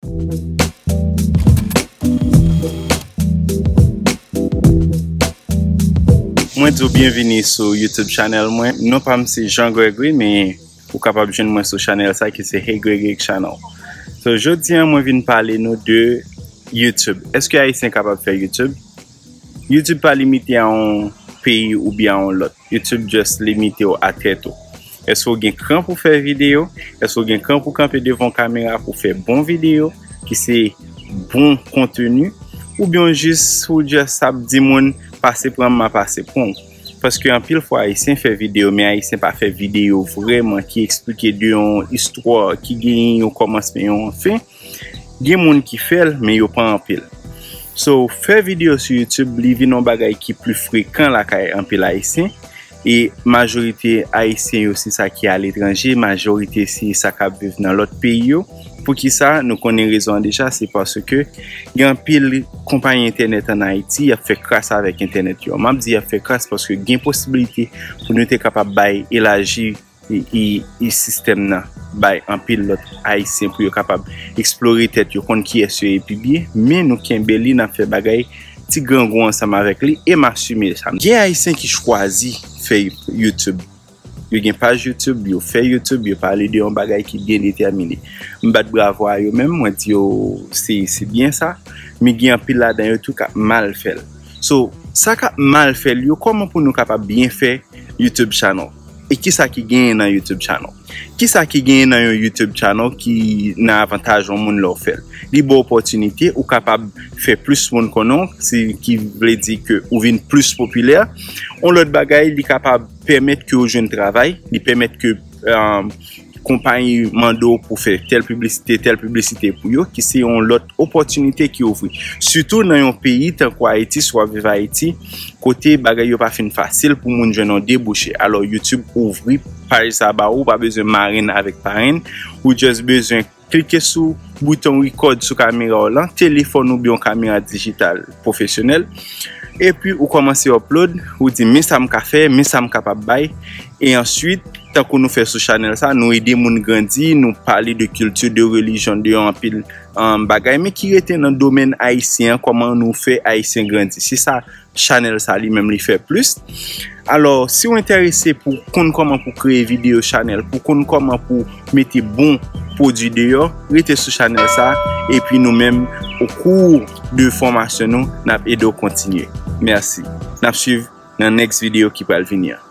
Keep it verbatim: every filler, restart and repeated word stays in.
Mwen di w byenvini sou YouTube channel mwen. Non pa m se Jean Gregory, men ou kapab jwenn mwen sou channel sa ki se Hey Gregory Channel. So, jodi a, mwen vin pale nou de YouTube. Èske Ayisyen kapab fè YouTube? YouTube pa limite a yon peyi oubyen a yon lòt. YouTube just limite w a tèt ou. Èske w gen kran pou fè videyo? Èske w gen kran pou kanpe devan yon kamera pou fè bon videyo, ki se bon konteni? Oubyen w jis, ou just ap di moun, "Pase pran m, m a pase pran w"? Paske anpil fwa Ayisyen fè videyo, men Ayisyen pa fè videyo vrèman ki eksplike de yon istwa ki genyen yon kòmansman, yon fen. Gen moun ki fè l, men yo pa anpil. So, fè videyo sou YouTube, li vin yon bagay ki pli frekan lakay anpil Ayisyen. E majorite Ayisyen yo, se sa ki aletranje, majorite se sa k ap viv nan lòt peyi yo. Poukisa? Nou konnen rezon an deja, se paske gen anpil konpayi entènèt ann Ayiti, y ap fè kras avèk entènèt yo. M ap di y ap fè kras paske gen posiblite pou nou te kapab bay elaji e, e, e sistèm nan bay anpil lòt Ayisyen pou yo kapab eksplore tèt yo, konn kiyès yo ye pi byen, men nou kenbe li, n ap fè bagay ti grangou ansanm avèk li, e m asime sa. Gen Ayisyen ki chwazi fè YouTube. Yo gen paj YouTube, yo fè YouTube, yo pale de yon bagay ki byen detèmine. M bat bravo a yo menm, mwen di yo se, se byen sa, men gen anpil ladan yo tou k ap mal fè l. So, sa k ap mal fè l yo, kòman pou nou kapab byen fè YouTube channel? E kisa ki genyen nan YouTube channel? Kisa ki genyen nan yon YouTube channel ki nan avantaj yon moun lè w fè l? Li ba w opòtinite, ou kapab fè plis moun konnen w, se ki vle di ke ou vin plis popilè. Yon lòt bagay, li kapab pèmèt ke w jwenn travay, li pèmèt ke, um, konpayi mande w pou fè tèl piblisite, tèl piblisite pou yo, ki se yon lòt opòtinite ki ouvri. Sitou nan yon peyi tankou Ayiti, si w ap viv Ayiti, kote bagay yo pa fin fasil pou moun jwenn yon debouche. Alò, YouTube ouvri paj sa ba ou, ou pa bezwen marenn avèk parenn, ou just bezwen klike sou bouton record sou kamera w lan, telefòn oubyen yon kamera dijital pwofesyonèl. Epi ou kòmanse upload, ou di, "Men sa m ka fè, men sa m kapab bay." E answit, tankou nou fè sou chanèl sa, nou ede moun grandi, nou pale de kilti, de relijyon, de yon anpil, um, bagay, men ki rete nan domèn ayisyen an, kòman nou fè Ayisyen grandi. Se sa chanèl sa li menm li fè plis. Alò, si w enterese pou konn kòman pou kreye videyo chanèl, pou konn kòman pou mete bon pwodui deyò, rete sou chanèl sa, epi nou menm, o kou de fòmasyon nou, n ap ede w kontinye. Mèsi. N ap swiv nan next videyo ki pral vini an.